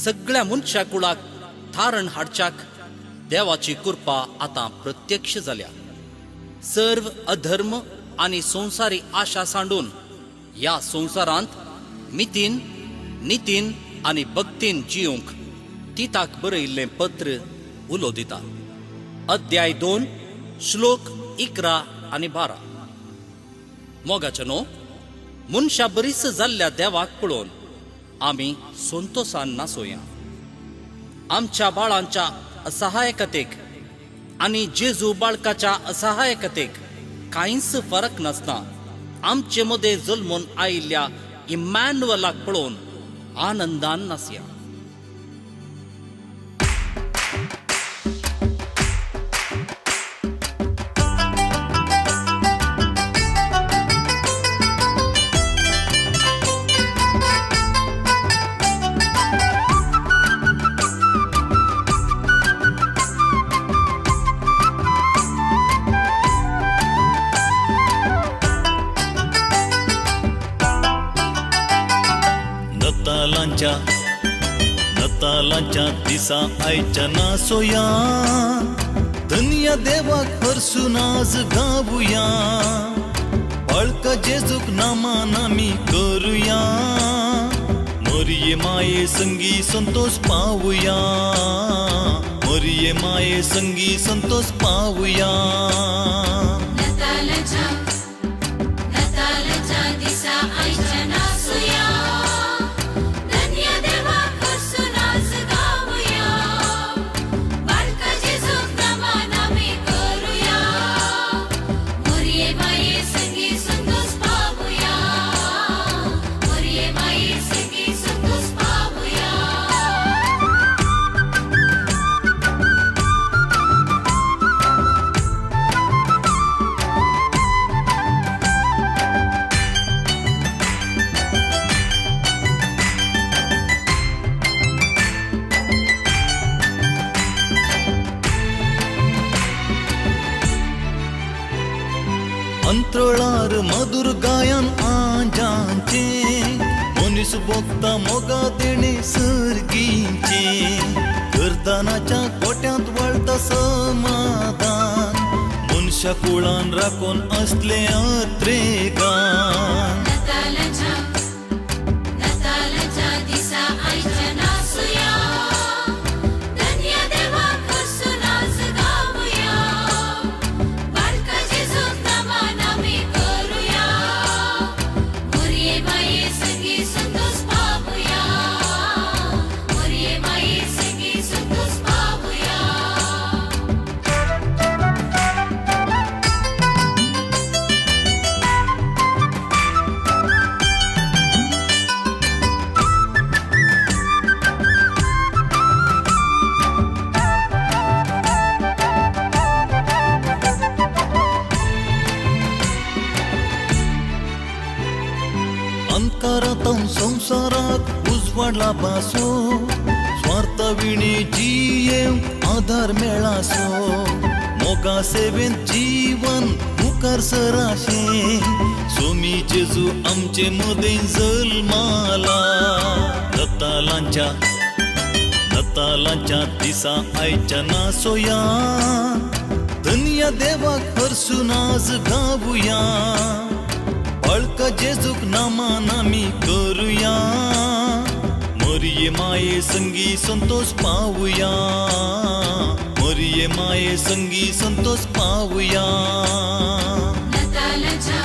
सगळ्या मनशा कुळाक थारण हाडच्याक देवाची कृपा आतां प्रत्यक्ष जाल्या. सर्व अधर्म आनी संवसारी आशा सांडून ह्या संवसारांत मितीन, नितीन आनी भक्तीन जिवंक तिताक बरयिल्लें पत्र उलो दिता. अध्याय 2, श्लोक 11 आनी 12. मोगाचे न्हू, मनशा बरीच जाल्ल्या देवाक पळोवन आमी संतोसान नासोया. आमच्या बाळांच्या असहायकतेक आनी जेजू बाळकाच्या असहायकतेक कांयच फरक नासता आमचे मदें जल्मून आयिल्ल्या इम्मॅन्युअलाक पळोवन आनंदान नासया. नतालांच्या नतालांच्या दिसा आयच्या नासोया, धन्य देवाक हरसून आज गावुया. बाळका जेजूक नामान आमी करुया, मरिये माये संगी संतोष पावुया, मरिये माये संगी संतोष पावुया. नतालाच्या नतालाच्या दिसा आयच्या नासुया, धन्य देवाक हरसून आज गावया. बाळका जेजूक नमन आमी करुया, मोरये माये संगी संतोष पावुया, मोरये माये संगी संतोष पावुया. अंतराळार मधुर गायन आंजांचे, मनीस भोगता मोगा देणे सर्गींचे. करदानाच्या गोट्यांत वळता समाधान, मनशा कुळान राखून असले अत्रेगान. नतालाच्या नतालाच्या दिसा आयच्या नासुया, धन्य देवाक हरसून आज गावया. बाळका जेजूक नमन आमी करुया, मोरये माये संगी संतोष पावुया, मोरये माये संगी संतोष पावुया. अंतरांत संवसाराक उजवाडला बासो, स्वार्था विणे जियेवंक आधार मेळासो. मोगा सेवेंत जीवन मुखार सराशें, सोमी जेजू आमचे मदें जल्माला. नतालांच्या नतालांच्या दिसा आयच्या नासोया, धन्य देवाक हरसून आज गावुया. बाळका जेजूक नामान आमी करुया, मरिये माये संगी संतोष पावुया, मरिये माये संगी संतोष पावुया. नतालाच्या